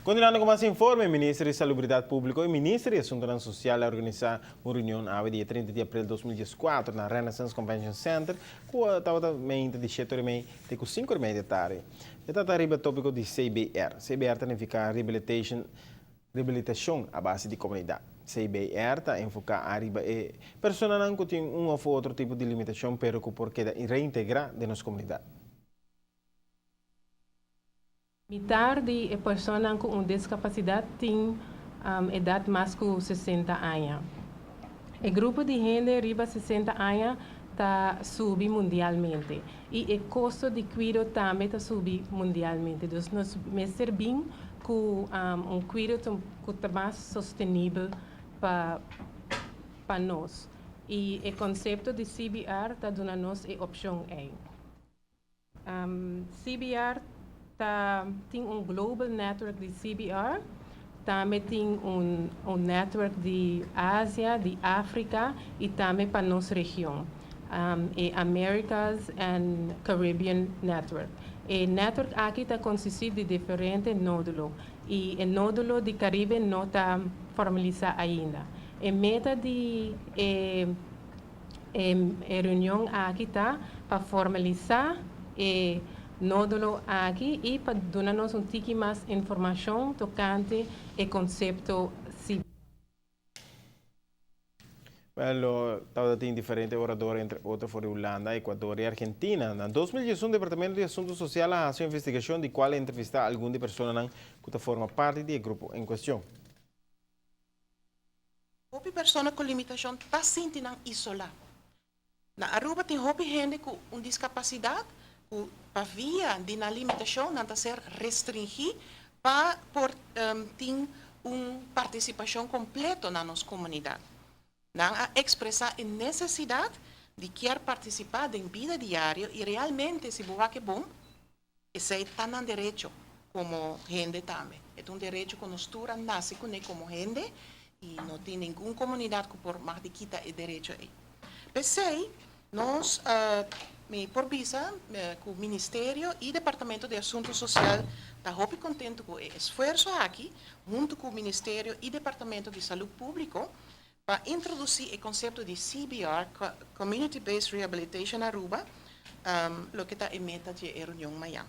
Continuando cu mas informe, Minister di Salubridad Publico y Minister di Asuntonan Social a organisa un reunion awe dia 30 di april 2014 na Renaissance Convention Center cu tabata mainta di 7:30 te cu 5:30 di atardi. E trata riba topico di CBR. CBR ta significa Rehabilitation, Rehabilitacion a base di comunidad. CBR ta enfoca ariba e personanan cu tin un of otro tipo di limitacion, pero cu por keda reintegra den nos comunidad. Mitar di e personanan cu un discapacidad tin edad mas cu 60 aña. E grupo di hende riba 60 aña ta subi mundialmente y e costo di cuido tambe ta subi mundialmente. Anto, nos mester bin cu un cuido cu ta mas sostenibel pa nos. Y e concepto di CBR ta duna nos e opcion ey. CBR tin un global network di CBR, tambe tin un network di Asia, di Africa y tambe pa nos region, e Americas and Caribbean Network. E network aki ta consisti di diferente nodulo y e nodulo di Caribe no ta formalisa ainda. E meta di e reunion aki ta pa formalisa e nodulo aki y pa duna nos un tiki mas informacion tocante e concepto CBR. Bueno, tin diferente orador, entre otro for di Hulanda, Ecuador y Argentina. Na 2011, Departamento di Asunto Social a haci un investigacion di cual a entrevista algun di personanan cu ta forma parti di e grupo en cuestion. Hopi persona cu limitacion ta sinti nan isola. Na Aruba tin hopi hende cu un discapacidad, cu pa via di nan limitacion nan ta ser restringi pa por tin un participacion completo na nos comunidad. Nan a expresa e necesidad di kier participa den bida diario y realmente, si bo wak bon, esey ta nan derecho como hende tambe. E un derecho cu nos tur a nace cu ne como hende y no tin ningun comunidad cu por mag di kita e derecho ey. P'esey, nos, mi por bisa, cu Ministerio y Departamento di Asunto Social ta hopi contento cu e esfuerso aki, hunto cu Ministerio y Departamento di Salud Publico, pa introduci e concepto di CBR, Community Based Rehabilitation Aruba, loke ta e meta di e reunion mañan.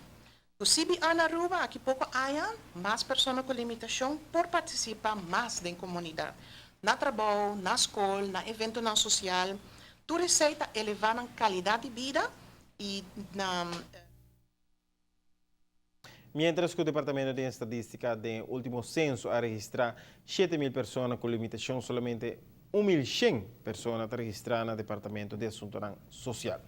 Cu CBR na Aruba, aki poco aña, mas persona cu limitacion por participa mas den comunidad. Na trabou, na scol, na evento social, tur esey ta eleva e calidad di bida y na Mientras cu e Departamento di Estadistica di ultimo censo a registra 7 mil persona cu limitacion, solamente 1.100 persona ta registra na Departamento di Asunto Social.